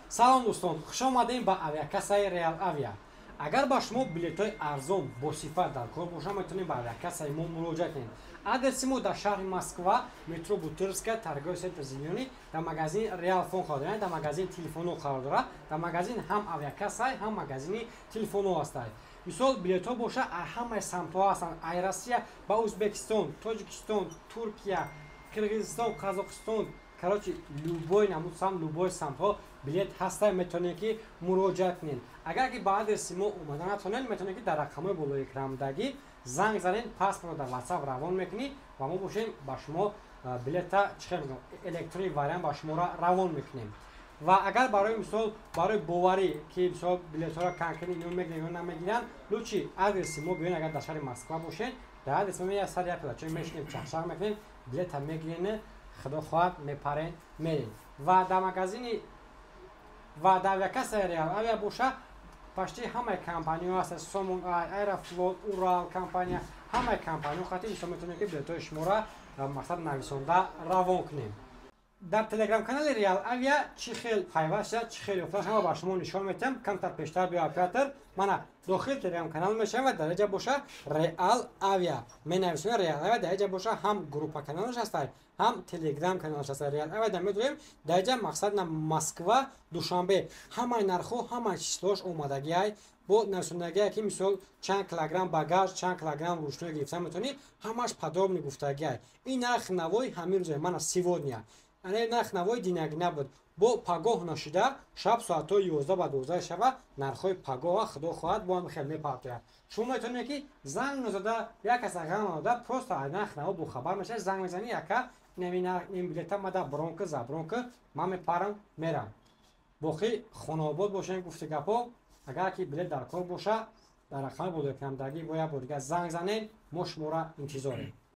Салом, дӯстон, хуш омадем ба авиакассаи Реал Авиа. Агар ба шумо билетҳои арзон бо сифат дар кор бошад, метавонед ба авиакассаи мо муроҷиат кунед. Адреси мо дар шаҳри Москва, метро Бутырская, торговый центр «Зелёный», дар магазини Реал Фон қарор дорад, дар магазини телефонҳо қарор дорад. Дар магазин ҳам авиакассай, ҳам магазини телефонҳо ҳастад. Мисол, билетҳо боша, ҳамаи самтҳо ҳастанд: ай Россия ба Ӯзбекистон, Тоҷикистон, Туркия, Қирғизистон, Қазоқистон, короче, любой намуд сам, любой самтҳо билет ҳаста, метавонед, ки муроҷиат кунед. Агар ки ба адреси мо омада натавонед, метавонед, ки дар рақамҳои болои экранбудагӣ занг занед, паспортро дар WhatsApp равон мекунӣ ва мо бошем, ба шумо билета, чӣ хел мегӯям, электронный вариант ба шуморо равон мекунем. Ва агар барои мисол, барои боварӣ, ки мисол билетҳоро конкретно ино мегиранд ё намегиранд, лучше адреси мо биёед. Агар дар шаҳри Москва бошед, дар адреси мо як сар як чой мешинем, чахчах мекунем, билета мегирем, худо хоҳад, мепарем, мерем. Ва дар магазини ва дар авиакассаи Реал Авиа боша, почти ҳамаи компаниҳо ҳаст: Сомон, Аэрофлот, Урал компания, ҳамаи компаниҳо хати мисол метавонем, ки билетҳои шуморо мақсад нависонда равон кунем. Дар телеграм-канали Реал Авиа чӣ хел пайваст шад, чӣ хел ёфтан, ҳама ба шумо нишон медиҳам. Камтар пештар биё, оператор. Мана, дохили телеграм-канал мешавем ва дар инҷа боша Реал Авиа менависем. Реал Авиа дар инҷа боша, ҳам группа каналаш ҳастай, ҳам телеграм каналаш ҳастай. Реал Авиа дар медорем, дар инҷа мақсад на Москва, Душанбе, ҳамаи нархҳо, ҳамаи числош омадагиай, бо нависондагие, ки мисол чанд килограмм багаж, чанд килограмм ручной гирифта метавонӣ, ҳамаш подробно гуфтагиай. Ин нархи навои ҳамин рӯзе, мана, сегодня, ане нарх навои динаги набуд, бо пагоҳ нашида, шаб соатҳои 11 ба 12 шава нархҳои пагоҳа, худо хоҳад, бо ҳам хел мепартояд. Шумо метавонед, ки занг назада, як каса ғам надода, просто аз нарх наво бохабар мешавед. Занг мезанӣ: «Яка, ин билета мада бронка, забронка, ман мепарам, мерам». Боқӣ хонаобод бошем. Гуфти гапҳо, агар ки билет дар кор боша, дар рақами болоэкранбудагӣ бо як бор дигар занг занед, мо шуморо интизорем.